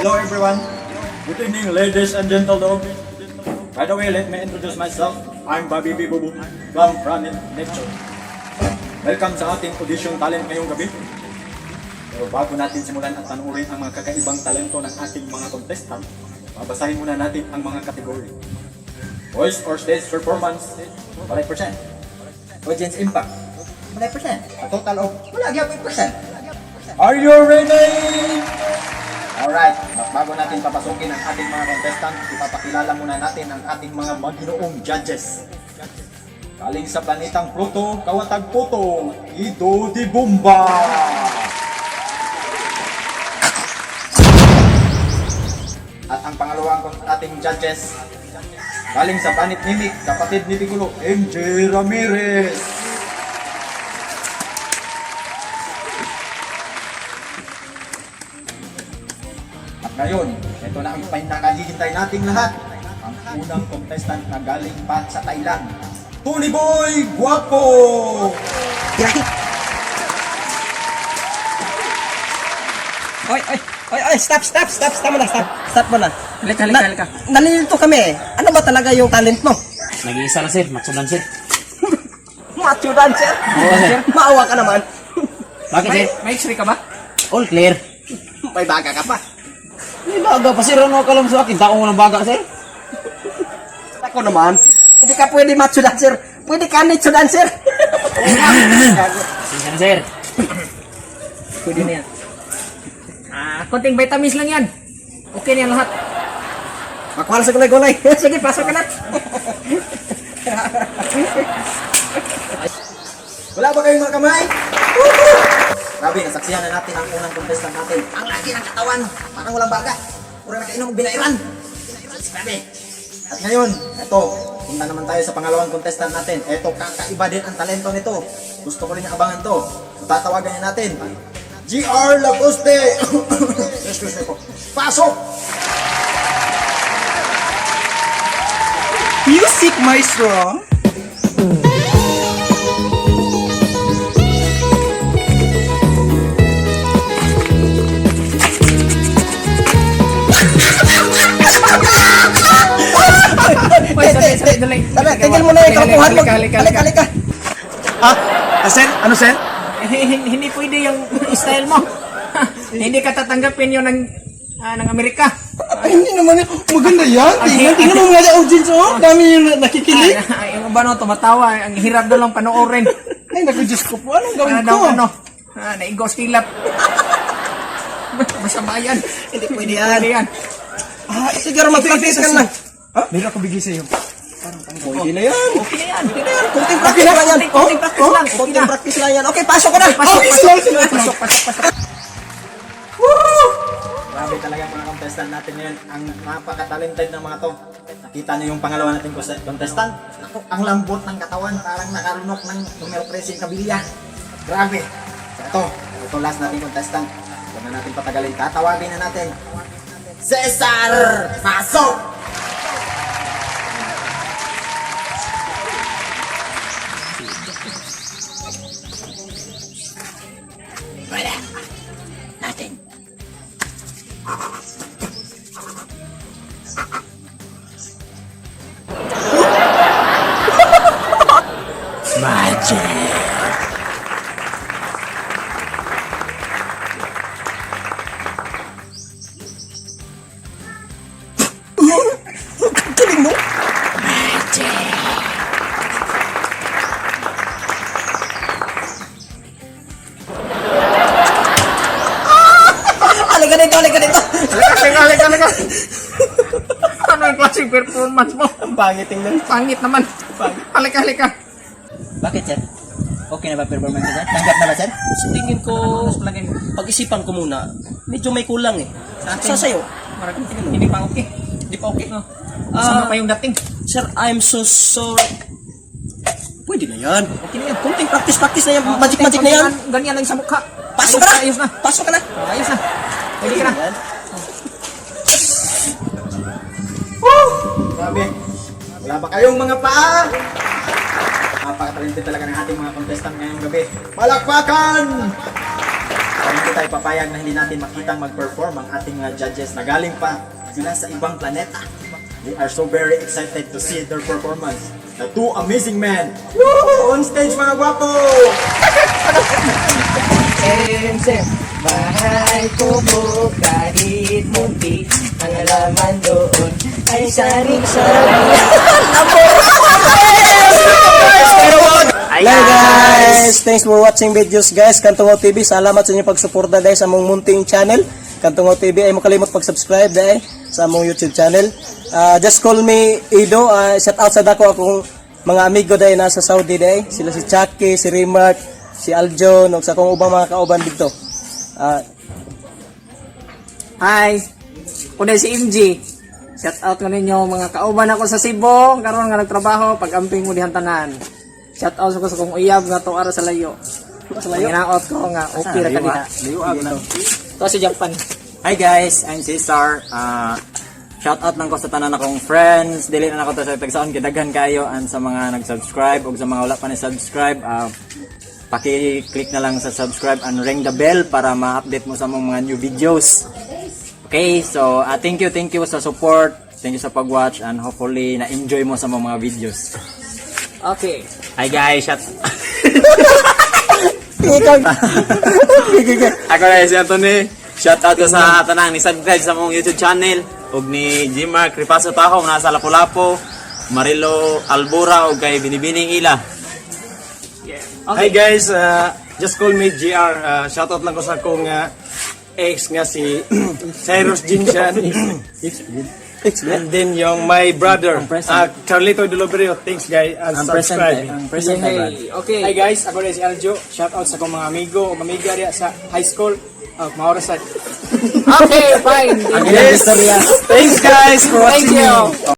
Hello everyone. Good evening, ladies and gentlemen. By the way, let me introduce myself. I'm Bobby B. Bubu from Planet Nature. Welcome sa ating audition talent ngayong gabi. Pero bago natin simulan at panuorin ang mga kakaibang talento ng ating mga contestant, babasahin muna natin ang mga kategory. Voice or stage performance, 5%. Audience impact, 5%. A total of wala gyapon percent. Are you ready? Alright, bago natin papasukin ang ating mga contestant, ipapakilala muna natin ang ating mga maginoong judges. Galing sa planetang Pluto, Kawatag Puto, Ido Di Bomba! At ang pangalawang ating judges, galing sa planet Mimic, kapatid ni Piccolo, MJ Ramirez! At ngayon, ito na ang pinakahihintay nating lahat. Ang unang contestant na galing pa sa Thailand, Tony Boy Guapo! Oy, oy, oy, oy, stop, stop, stop, stop mo na, stop, stop mo na. Halika, halika, halika. Nalilito kami eh. Ano ba talaga yung talent mo? Nag-iisa lang sir, macho dancer. Macho dancer? Oo, sir. Maawa ka naman. Bakit sir? May x-ray ka ba? All clear. May baga ka pa. May baga pa sir, ano ka lang sa akin? Taong walang baga sir. Ako naman. Hindi ka pwede macho dancer. Pwede ka nicho dancer. Pasensya na sir. Pwede na yan. Ah, konting vitamins lang yan. Okay na yan lahat. Makuha lang sa gulay-gulay. Sige, pasok ka na. Wala ba kayong mga kamay? Woohoo! Grabe, nasaksihan na natin ang unang contestant natin. Ang laki ng katawan. Parang walang baga. Pura nakainom og binairan. Grabe. At ngayon, eto, punta naman tayo sa pangalawang contestant natin. Eto, kakaiba din ang talento nito. Gusto ko rin abangan to. So, tatawagan niya natin. GR Lacoste! Excuse me po. Pasok! Music maestro. Uy, dali, dali, dali. Tara, tigil mo na yung kalokohan mo. Halika, halika, Halika, halika. halika. Ah, ah, sir? Ano, sir? Eh, hindi pwede yung style mo. Hindi ka tatanggapin yun ng Amerika. Ay, hindi naman. Maganda yan. Tingnan, tingnan mo mga audience, oh. Dami yung nakikilig. Ah, yung iba no, tumatawa. Ang hirap daw lang panoorin. Ay, naku, Diyos ko po. Anong gawin Ano daw, ko? ano? Ah, naigos kilap. Masama yan. Hindi pwede yan. Pwede yan. Ah, siguro mag-practice ka lang. Meron ako bigay sa'yo. Pwede na yan. Okay na yan. Hindi na yan. Kunting practice lang yan. Konting practice lang. Okay Konting na. practice lang yan. Okay, pasok ka na. Pasok, Okay, pasok, sorry, sorry. pasok, pasok, pasok. Grabe talaga ang mga contestant natin ngayon. Ang napaka-talented ng mga to. Nakita niyo yung pangalawa nating contestant. Naku, ang lambot ng katawan. Parang nakarunok ng numero 13 yung kabilya. Grabe. So ito, ito last nating contestant. Huwag na natin patagalin. Tatawagin na natin. Cesar! Pasok! Galing mo. Halika dito, halika dito. Halika, halika, halika. Ano yung klaseng performance mo? Ang pangit tingnan. Pangit naman. Halika, halika. Bakit, sir? Okay na ba performance, sir? Tanggap na ba, sir? Sa tingin ko, pag-isipan ko muna, medyo may kulang eh. Sa sa'yo, Marag, hindi pa okay. di pa okay? No. Sama pa yung dating. Sir, I'm so sorry. Pwede na yan. Okay na yan. Kunting practice-practice na yan. Magic-magic na yan. Ganyan lang sa mukha. Pasok ka na! Ayos na. Pasok ka na! Ayos na. Pwede ka na. Grabe. Wala ba kayong mga paa? Napaka-talented talaga ng ating mga contestant ngayong gabi. Palakpakan! Kung hindi tayo papayag na hindi natin makitang mag-perform ang ating mga judges na galing pa sila sa ibang planeta. We are so very excited to see their performance. The two amazing men! Woo! On stage, mga gwapo! Same, bahay kubo kahit munti, ang alaman doon ay sari-sari. Hello guys! Thanks for watching videos, guys. Kantungaw TV, salamat sa inyong pagsuporta guys sa among munting channel. Kantungaw TV ay makalimot pag-subscribe dahil sa among YouTube channel. Ah, just call me Ido. Shout out sa dako akong mga amigo dahil nasa Saudi dahil. Sila si Chucky, si Remark, si Aljon, ug sa akong ubang mga kauban dito. Hi! Kunay si MG. Shout out ko ninyo mga kauban ako sa Cebu, karon nga nagtrabaho, pag-amping mo dihang tanan. Shout out ko sa kong uyab nga tuara sa layo. Sa layo? Ginaot ko nga okay ra ka diha. To si Japan. Hi guys, I'm Cesar. Ah, shout out lang ko sa tanan akong friends. Dili na nako to sa tagsaon kay daghan kayo and sa mga nag-subscribe ug sa mga wala pa ni subscribe, paki-click na lang sa subscribe and ring the bell para ma-update mo sa among mga new videos. Okay, so thank you sa support. Thank you sa pag-watch and hopefully na-enjoy mo sa among mga videos. Okay. Hi guys, shout Ikaw. Ako na si Anthony. Shout out ko sa tanang ni subscribe sa mong YouTube channel ug ni G Mark Ripaso Taho nasa Lapu-Lapu, Marilo Albura ug kay Binibining Ila. Hi guys, just call me GR. Shoutout lang ko sa akong ex nga si Cyrus Jinshan. And then yung my brother, Carlito Doloberio. Thanks guys and Ang present, subscribe. ang present na Brad. Hey, okay. Hi guys, ako na si Aljo. Shout out sa akong mga amigo o amiga diya sa high school. Maura sa Okay, fine. Yes. Thanks guys for Thank watching. you.